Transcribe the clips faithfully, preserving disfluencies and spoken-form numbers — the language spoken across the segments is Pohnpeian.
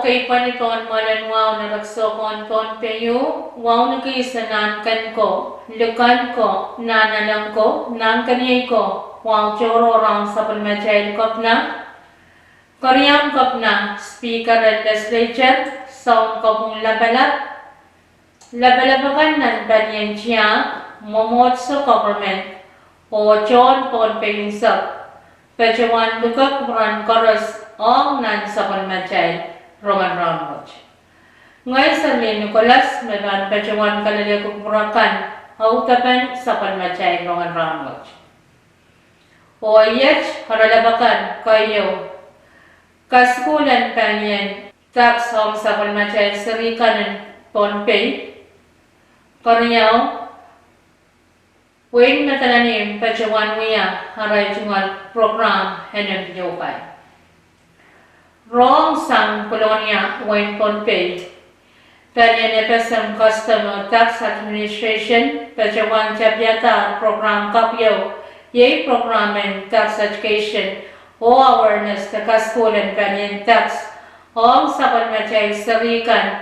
Kei pali pohn mwoalen wahu nan rek sohkohn Pohnpei, wauneki se nahn ken ko, likan ko, nahn elen ko, nahn keniei ko, wahu tohrohr ong sapwellimatail kepina, keriaun kepina, speaker en legislature, sounkopwung lapalap, lapalap akan nan palien tiahk, mwomwohdiso, government, oh tohn Pohnpei unsek, patohwan luke kupwuren koaros ong nan sapwellimatail rongen rahnwet. Ngehi Serlin Nicholas me pahn patohwan kalelehki kupwur akan audepen sapwellimatail rongen rahnwet. Oh iet oaralap akan: keieu, kasukuhl en palien tax ong sapwellimatail seri kan en Pohnpei; keriau, wehin Madolenihmw patohwan wia arail tungoal prokram en M P O kai. Rohng sang Kolonia, wehin Pohnpei, palien F S M Custom oh Tax Administration patohwan tapiadahr prokram kapw ieu, iei prokram en tax education oh awareness de kasukuhl en palien tax ong sapwellimatail seri kan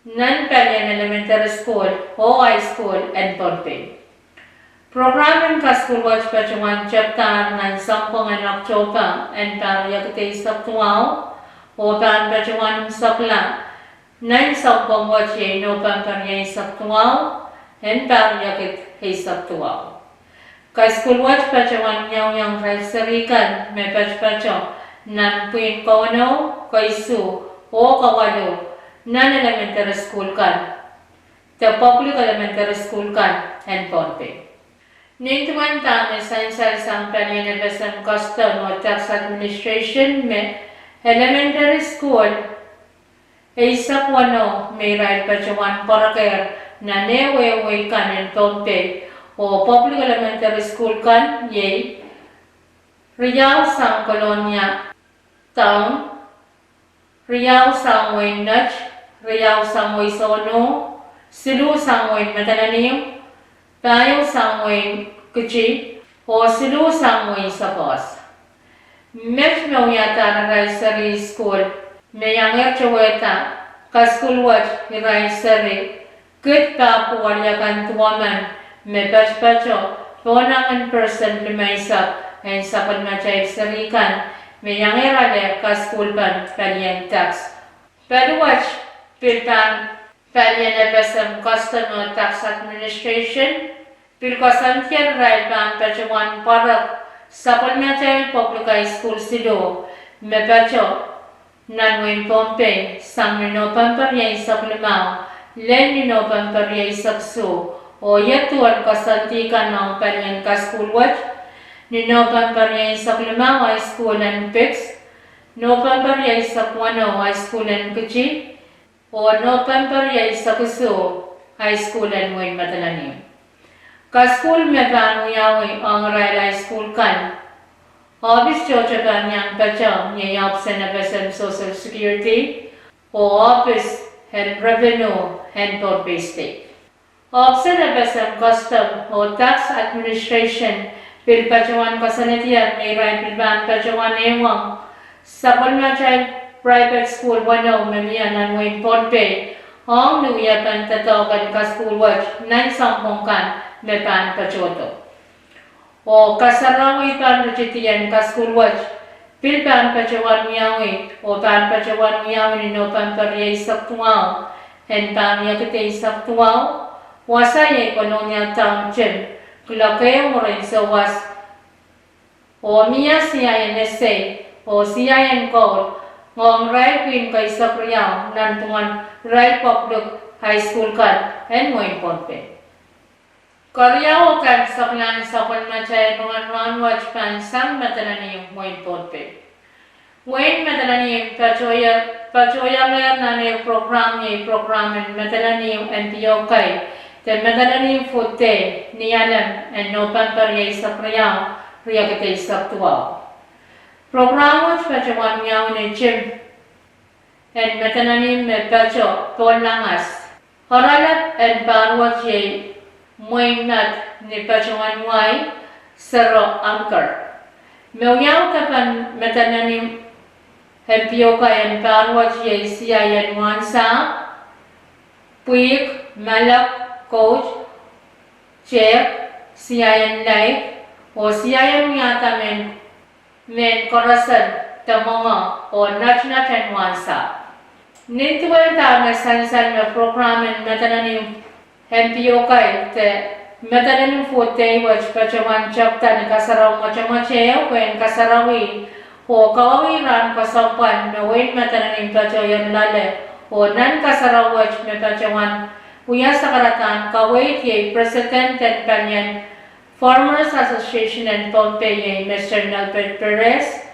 nan palien elementary school oh high school en Pohnpei. Prokram en kasukuhl wet patohwan tepdahr nan sounpwong en Oktohpa en pahr riekid eisek duwau, oh pahn patohwan unsekla nan sounpwong wet, iei Nopempe rieisek duwau en pahr riekid eisek duwau. Kasukuhl wet patohwan wiawiong irail seri kan me patopato nan pwihn kauno, keisuh, oh kawalu nan elementary school kan, de public elementary school kan en Pohnpei. Nin duwen dahme sansal sang palien F S M Custom oh Tax Administration me elementary school eisek weneu me irail patohwan pwarekehr nan ehuehu wehi kan en Pohnpei, oh public elementary school kan iei riau sang Kolonia Town, riau sang wehin Net, riau sang wehi Sohno, siluh sang wehin Madolenihmw, pahieu sang wehin Kiti, oh siluh sang wehin Sopohs. Met me wiadahr irail seri sukuhl me iangehr towehda kasukuhl wet irail seri kid pahpwiki weliakan duwemen me patopato pohnangin percent limeisek en sapwellimatail seri kan me iangehr ale kasukuhlpen palien tax. Pali wet pil pahn palien F S M Custom oh Tax Administration pil koasoandier irail pahn patohwan pwarek sapwellimatail public high school siluh me pato nan wehin Pohnpei sang ni Nopempe rieisek limau lel ni Nopempe rieisek isuh, oh ia duwen koasoandi kan ong palien kasukuhl wet: ni Nopempe rieisek limau high school en Pix, Nopempe rieisek weneu high school en Kiti, oh Nopempe rieisek isuh high school en wehin Madolenihmw. Kasukuhl me pahn wiawi ong irail high school kan, ohpis tohto pahn iang patehng iei ohpis en F S M Social Security oh ohpis en Revenue en Pohnpei State. Ohpis en F S M Custom oh Tax Administration pil patohwan koasoanedier me irail pil pahn patohwan ehuong sapwellimatail private school weneu me mie nan wehin Pohnpei ong ni wiepen doadoahk en kasukuhl wet nan sounpwong kan me pahn patohdo. Oh kasarawi pahn ritidi en kasukuhl wet pil pahn patohwan wiawi, oh pahn patohwan wiawi ni Nopempe rieisek duwau en pahr riekid eisek duwau. Wasa iei Kolonia Town Gym, kuloak ehu mwurin souwas, oh mie siaien esei oh siaien koul ong irail pwihn keisek riau nanpwungen irail public high school kan en wehin Pohnpei. Keriau, kaimwiseklahn sapwellimatail rongen rahnwet pahn sang Madolenihmw, wehin Pohnpei. Wehin Madolenihmw patohiengehr nan ehu prokram, iei prokram en Madolenihmw M P O kai de Madolenihmw Food Day ni alem en Nopempe rieisek riau, riekid eisek duwau. Prokram wet patohwan wiawi ni gym en Madolenihmw me pato pohn Langas. Oaralap en pahr wet iei mwein mad ni patohwan wai, Sero Anchor, me wiawi depen Madolenihmw Mpiokai en pahr wet iei Siaien Wansahpw, Pwihk, Malek, Koht, Tehk, Siaien Laid, oh Siaien Wiahda mehn, mehn Koaros en Demwenge oh Netinet en Wansahpw. Nin duwen dahme sansal me prokram en medenenim mpiokai de medenenim fourth day wet patohwan tepda ni kasarawi mwotomwot ehu pwehn kasarawi oh kawauwih rahn kesempwal me wehin medenenim patohier loale, oh nan kasarawi wet me patohwan wia sakaradahn kaweid iei President en palien Farmers Association en Pohnpei iei Mister Nelbert Perez.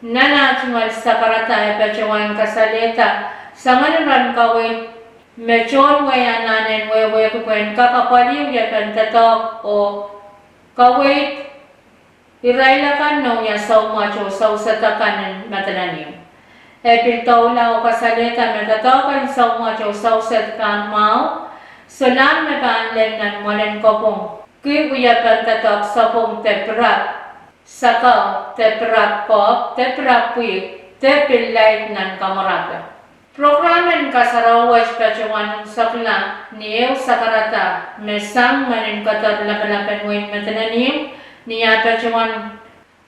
Nan ah tungoal sakarada e patohwan kasalehda soangen rahn kaweid me tohn wehi anahne en wehwehki pwehn kak apwalih wiepen doadoahk oh kaweid irail akan me wia soumwet oh soused akan en medenenim. E pil doula oh kasalehda me doadoahk en soumwet oh soused pahn mwahu, solahr me pahn lel nan mwoalen kopwung ki wiepen doadoahk sapwung de pirap sakau de pirap kohp de pirap pwihk de pil laid nan kamwarape. Prokram en kasarawi wet patohwan unsekla ni ehu sakarada me sang meninkeder lapalap en wehin medenenim, ni ah patohwan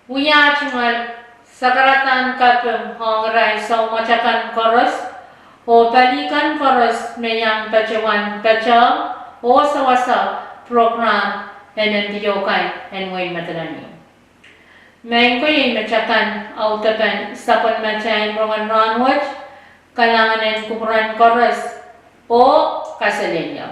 wia ah tungoal sakaradahn kaping ong irail soumwet akan koaros oh pali kan koaros me iang patohwan patohwan oh sewese prokram en mpiokai en wehin medenenim. Maing ko, iei metakan audepen sapwellimatail rongen rahn wet. Kalahngan en kupwuren koaros oh kaselehlie.